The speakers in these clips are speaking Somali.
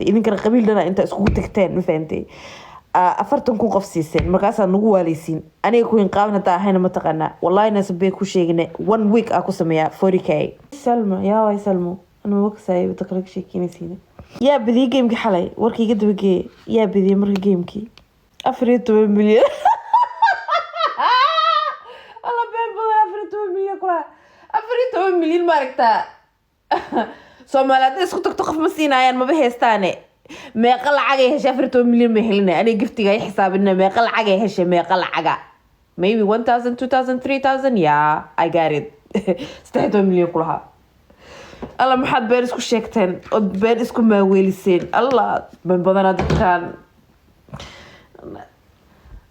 Idinkana qabiil dhana intaa iskugu tagteen, ma fahantay? 40,000 qof siiseen, markaasaa nagu waaleysiin. Aniga kuwin qaawan haddaa ahayna, mataqaanaa, wallahi nasabee ku sheegine, one week aa ku sameeyaa 40K. Salma yaa waay, Salmo anuma wakasaayay wada kale ka sheekeynaysiina. Yaa badiyey gamekii xalay? Warka iga dabageeye, yaa badiyey marka gamekii? 14 milyan. Alla, been badan. 14 milyan kulaha, 14 milyan. Ma aragtaa, Soomaali hadday isku tagto qof ma siinaayaan, maba heestaane. Meeqa lacagay heshay? 14 milyan ma helina. Aniga giftiga ay xisaabina. Meeqa lacagay heshay? Meeqa lacaga? Maybe 1000, 2000, 3000. Yeah, I got it. 13 milyan kulahaa. Alla, maxaad been isku sheegteen ood been isku maaweeliseen? Alla, been badanaa dadkan.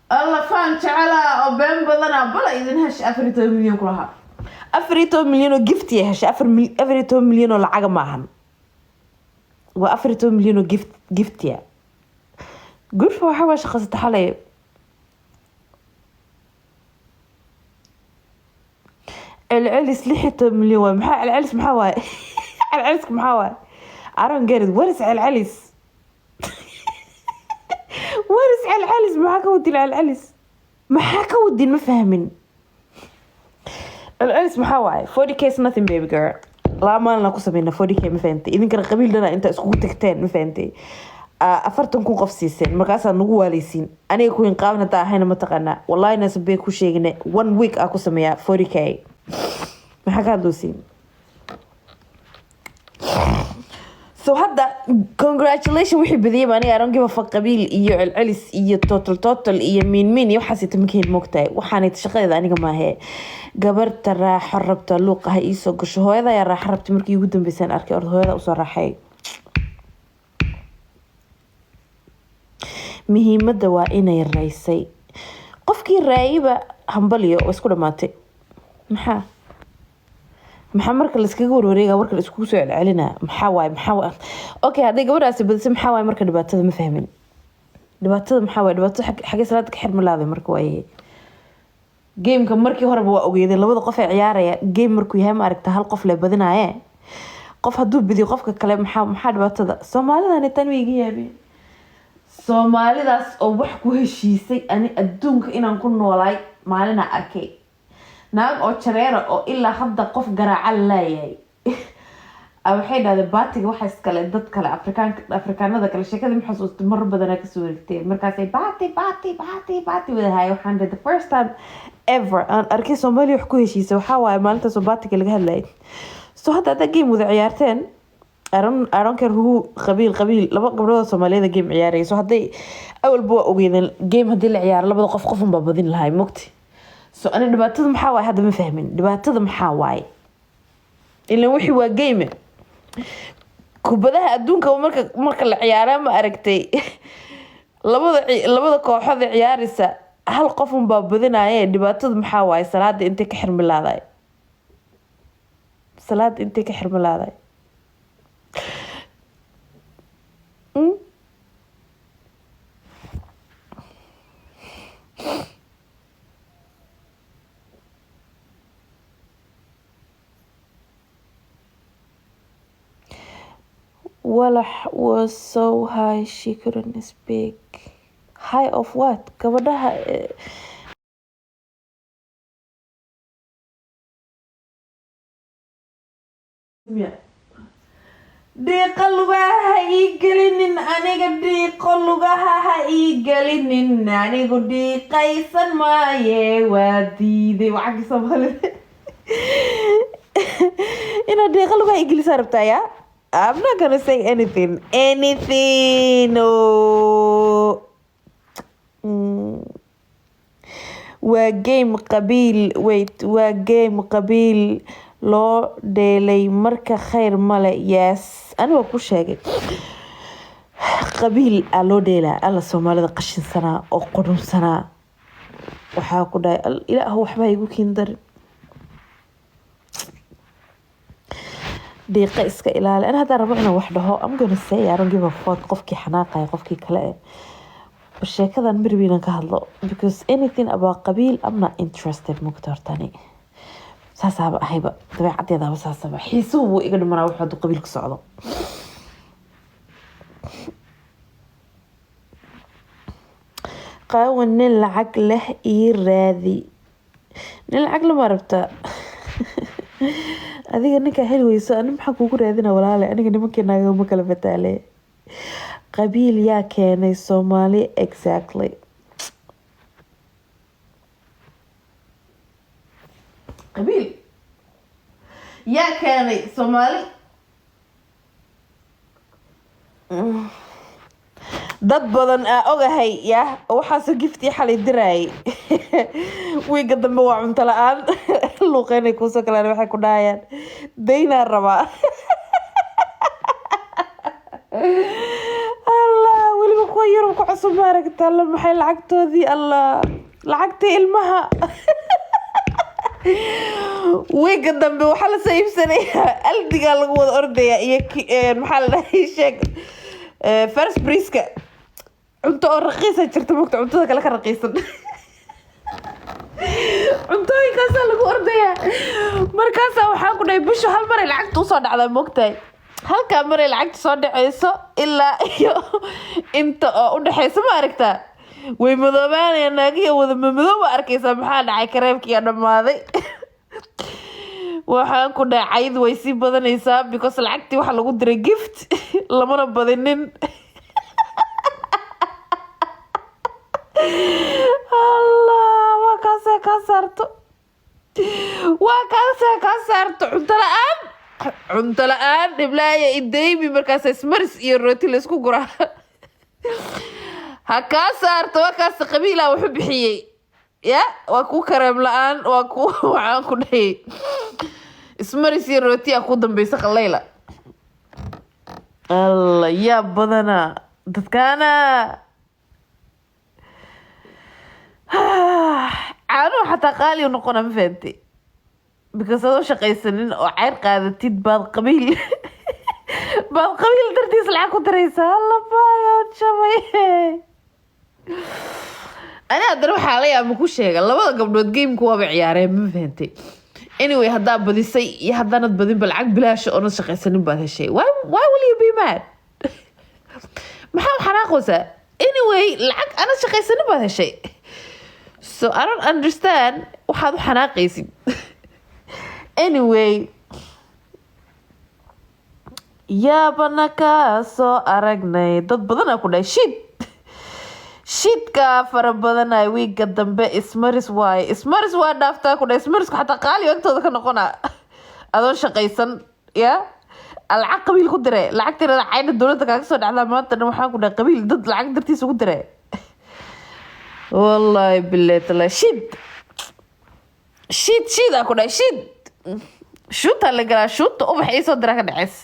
Alla, faan jecela oo been badanaa. Bala idin heshay 14 milyan kulahaa. 14 milyan oo giftiya heshay. 14 milyan oo lacaga maahan, waa 14 milyan oo giftiya. Gurfa waxaa waa shaqaysata xalay. Celcelis 16 milyan waay. Maxaa celcelis? Maxaa waaye celceliska? Maxaa waaye? I don't get it. What is celcelis? What is celcelis? Maxaa ka wadin celcelis? Maxaa ka wadin? Ma fahmin. Celcelis maxaa waaye? 40K is nothing, baby girl. 2 maalin ku sameyna 40K, ma fahantay? Idinkana qabiil dhana intaa iskugu tagteen, ma fahantay? 40,000 qof siiseen, markaasaa nagu waaleysiin. Aniga kuwin qaawan haddaa ahayna, mataqaanaa, wallahi nasabee ku sheegine, one week aa ku sameeyaa 40K. Maxaa ka hadloosiin? So hadda congratulation wixii badiyay. Aniga I don't give a fuck. Qabiil iyo celcelis iyo total total iyo miin miin iyo waxaas ita makeen, moogtahay? Waxaanay shaqadeeda aniga maahee. Gabarta raaxo rabta luuqa ha iisoo gasho. Hooyada ayaa raaxo rabtay markii ugu dambeysaan arkay. Orda hooyada usoo raaxay. Muhiimadda waa inay raysay. Qofkii raayiba hambaliyo, waa isku dhamaatay. Maxaa marka laiskaga warwareega, warka la iskugu soo celcelinaa? Maxaa waaye? Maxaa waaye? Okay, hadday gabadhaasi badisay, maxaa waaye marka dhibaatada? Ma fahmin dhibaatada. Maxaa waaye dhibaatada? Xagee salaada ka xirma laaday marka? Waaye gameka markii horeba waa ogeydeen labada qof ee ciyaaraya. Game markuu yahay, ma aragta, hal qof le badinaaye. Qof hadduu badiyo qofka kale, maxaa dhibaatada? Soomaalidani tan way iga yaabeen. Soomaalidaas oo wax ku heshiisay, ani adduunka inaan ku noolaay maalina arkay naag oo jareera oo ilaa hadda qof garaaca laayahay. Waxay dhahdeen baatiga waxa iskale dad kale, Afrikaanka, Afrikaanada kale. Sheekadii ma xasuusta, marar badanaa kasoo wareegtay. Markaasay baati baati baati baati wada haaya. Waxaan dhahay, the first time ever aan arkay Soomaaliya wax ku heshiisay waxaa waaye maalintaas oo baatiga laga hadlayay. So hadda haddaa game wada ciyaarteen, I don't care who. Qabiil qabiil, laba gabdhood oo Soomaaliyeed game ciyaaraya. So hadday awalba waa ogeydeen game haddii la ciyaaro labada qof qof unbaa badin lahay, mogti? So ani dhibaatada maxaa waaye hadda? Ma fahmin dhibaatada maxaa waaye. Ilan wixii waa game. Kubadaha adduunka marka la ciyaara, ma aragtay, labada kooxood ee ciyaaraysa hal qof unbaa badinaye. Dhibaatada maxaa waaye? Salaada intay ka xirmilaaday? Salaada intay ka xirmilaaday? Walax was so high she couldn't speak. High of what? Gabadhaha dhiiqo lugaha ha ii gelinin. Aniga dhiiqo lugaha ha ii gelinin. Anigu dhiiqaysan maaye, waa diiday. Wacagii Soomaalida inaad dhiiqo lugaha ii gelisaa rabtaa? Ya, I'm not gonna say anything, anything. Oh. Waa game qabiil. Wait, waa game qabiil loo dheelay marka, khayr male. Yes, ani waa ku sheegay, qabiil aa loo dheelaa. Alla, Soomaalida qashinsanaa oo qudhunsanaa. Waxaa ku dhahay, Ilaah waxba igu kiin darin. Dhiiqa iska ilaali. Ani haddaan rabo inaan wax dhaho, I'm gonna say. I don't give a fuck qofkii xanaaqaya, qofkii kale. Sheekadan marbi inaan ka hadlo, because anything about qabiil I'm not interested. Mugta hortani saasaaba ahayba, dabeecadeedaaba saasaba. Xiisuhu wuu iga dhimanaa wuxuu hadduu qabiil ku socdo. Qaawan, nin lacag leh ii raadi. Nin lacag lama rabtaa adiga? Ninkaa heli weyso, ani maxaa kugu raadina, walaale? Aniga nimankii naagama kala fataale. Qabiil yaa keenay Soomaali? Exactly. Qabiil yaa keenay Soomaali? Dad badan aa ogahay ya waxaasoo giftii xalay diraayay, wiiga dambe waa cunto la-aan. Luuqeynay kuusoo galaan, waxay ku dhahayaan daynaa rabaa. Allah, weliba kuwa Yurub ku cusub, maaragta? Alla, maxay lacagtoodii, Allah, lacagtii ilmaha. Wiiga dambe waxaa lasoo iibsanayaa Aldigaa lagu wada ordaya iyo maxaa la dhahay, sheeg, first briska cunto oo raqiisa jirta mogta, cuntada kale ka raqiisan, cuntooyinkaasaa lagu ordayaa. Markaasaa waxaan ku dhahay, bishu hal maray lacagta usoo dhacdaa, mogtahay? Halkaa maray lacagta soo dhaceyso ilaa iyo inta oo udhexeysa, ma aragtaa? Way madoobaanaya naagiya, wada mamadoob ma arkeysaa. Maxaa dhacay? Kareemkiyaa dhammaaday. Waxaan ku dhahay, caydu way sii badanaysaa because lacagtii waxaa lagu diray gift, lamana badinin. Allah, waa kaasaa kaa saarto, waa kaasaa kaa saarto. Cunto la-aan, cunto la-aan, dhiblaaya ideymi. Markaas ismaris iyo rooti laysku guraa ha kaa saarto. Waa kaas qabiila wuxu bixiyey ya, waa ku kareem la-aan, waa ku, waxaan ku dhahayay, ismaris iyo rooti aa ku dambeysa qallayla. Allah, yaa badanaa dadkaana. Caanuhu xataa qaali u noqona, ma fahantay? Because adoo shaqaysanin oo ceyr qaadatid baad qabiil dartiis lacag ku diraysaa. Alla baayo, jabay. Ani haddana waxaa la yaaba ku sheega, labada gabdhood gameka waaba ciyaareen, ma fahantay? Anyway, haddaa badisay iyo haddaanad badinba, lacag bilaasha oonad shaqaysanin baad heshay. Why will you be mad? Maxaa u xanaaqaysaa? Anyway, lacag anad shaqaysanin baad heshay, so I don't understand waxaad u xanaaqaysid. Anyway, yaabana kaa soo aragnay dad badanaa ku dhahay shid shidka fara badanay. Wiiga dambe ismaris waaye, ismaris waa dhaaftaa ku dhahay. Ismarisku xataa qaali agtooda ka noqona adoon shaqaysan ya lacag qabiil ku dire. Lacagtirada cayna dowladda kaaga soo dhacdaa maanta dhan, waxaan ku dhahay, qabiil dad lacag dartiis ugu dire. Wallahi billahi taala, shid shid shid aa ku dhahay, shid shuutaa la galaa, shuuta ubax iisoo diraa ka dhaceys.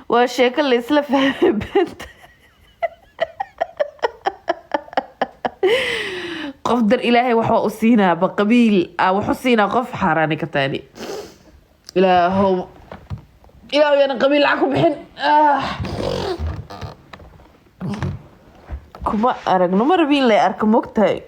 Waa sheeko la isla fahmay beenta. Qof dar Ilaahay waxba u siinaa ba qabiil ah wax u siinaa, qof xaaraani ka taani. Ilaahow, Ilaahow, yaanan qabiil lacag ku bixin. Ah. Kuma aragno, ma rabi in lay arko, mogtahay?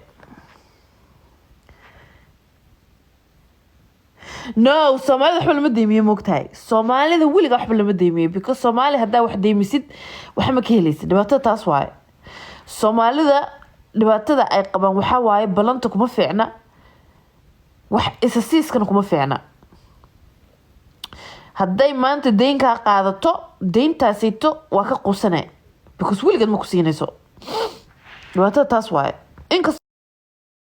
No, Soomaalida waxba lama deymiyo, mogtahay? Soomaalida weliga waxba lama deymiyo because Soomaali haddaa wax deymisid, waxa ma ka helaysid. Dhibaatada taas waaye. Soomaalida dhibaatada ay qabaan waxaa waaye, ballanta kuma fiicna, wax isa siiskana kuma fiicna. Hadday maanta deyn kaa qaadato, deyntaasito waa ka quusane because weligeed ma ku siinayso. Dhibaatada taas waaye.